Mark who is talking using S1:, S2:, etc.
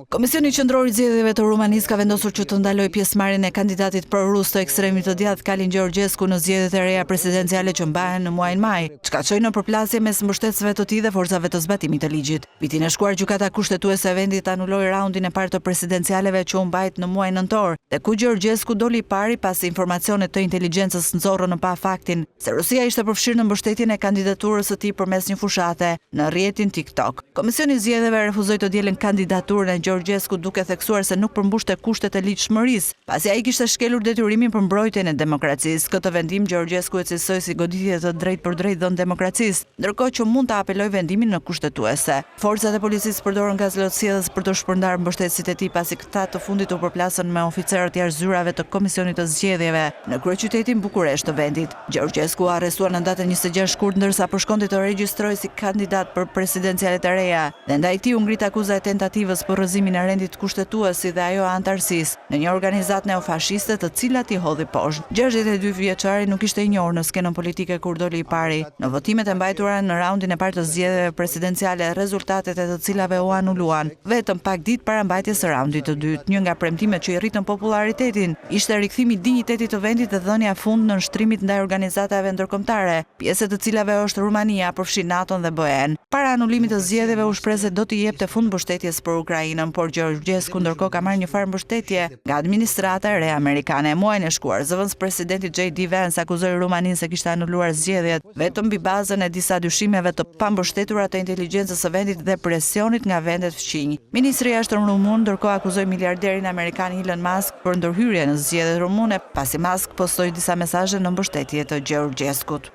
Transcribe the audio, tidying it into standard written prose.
S1: Komisioni Qendror i Zgjedhjeve të Rumanisë ka vendosur që të ndalojë pjesëmarrjen e kandidatit pro-rus të ekstremit të djathtë Calin Georgescu në zgjedhjet e reja presidenciale që mbahen në muajin maj, çka çoi në përplasje mes mbështetësve të tij dhe forcave të zbatimit të ligjit. Vitin e shkuar Gjykata Kushtetuese e vendit anuloi raundin e parë të presidencialeve që u mbajt në muajin nëntor dhe ku Georgescu doli i pari pasi informacione të inteligjencës nxorrën në pah faktin se Rusia ishte përfshirë në mbështetjen e kandidaturës së tij përmes një fushate në rrjetin TikTok. Komisioni i Zgjedhjeve refuzoi të dielën kandidaturën e Georgescu duke theksuar se nuk përmbushte kushtet e ligjshmërisë, pasi ai kishte shkelur detyrimin për mbrojtjen e demokracisë. Këtë vendim Georgescu e cilësoi si goditje të drejtpërdrejtë dhënë demokracisë, ndërkohë që mund ta apelojë vendimin në Kushtetuese. Forcat e policisë përdorën gaz lotsjellës për të shpërndarë mbështetësit e tij pasi këta të fundit u përplasën me oficerët jashtë zyrave të Komisionit të Zgjedhjeve në kryeqytetin Bukuresht të vendit. Georgescu u arrestua në datën 26 shkurt ndërsa po shkonte të regjistrohej si kandidat për presidencialet e reja dhe ndaj tij u ngrit akuza e tentativës për rrëzimin e rendit kushtetues si dhe ajo e anëtarësisë në një organizatë neofashiste të cilat i hodhi poshtë. 62 vjeçari nuk ishte i njohur në skenën politike kur doli i pari në votimet e mbajtura në raundin e parë të zgjedhjeve presidenciale, rezultatet e të cilave u anuluan vetëm pak ditë para mbajtjes së raundit të dytë. Një nga premtimet që i rritën popullaritetin ishte rikthimi i dinjitetit të vendit dhe dhënia fund nënshtrimit ndaj organizatave ndërkombëtare, pjesë e të cilave është Rumania, përfshi NATO-n dhe BE-në. Para anulimit të zgjedhjeve u shpreh se do t'i jepte fund mbështetjes për Ukrainën, por Georgescu ndërkohë ka marrë një farë mbështetje nga administrata e re amerikane. Muajin e shkuar, zëvendëspresidenti JD Vance akuzoi Rumaninë se kishte anuluar zgjedhjet vetëm mbi bazën e disa dyshimeve të pambështetura të inteligjencës së vendit dhe presionit nga vendet fqinj. Ministri i Jashtëm rumun ndërkohë akuzoi miliarderin amerikan Elon Musk për ndërhyrje në zgjedhjet rumune, pasi Musk postoi disa mesazhe në mbështetje të Georgescut.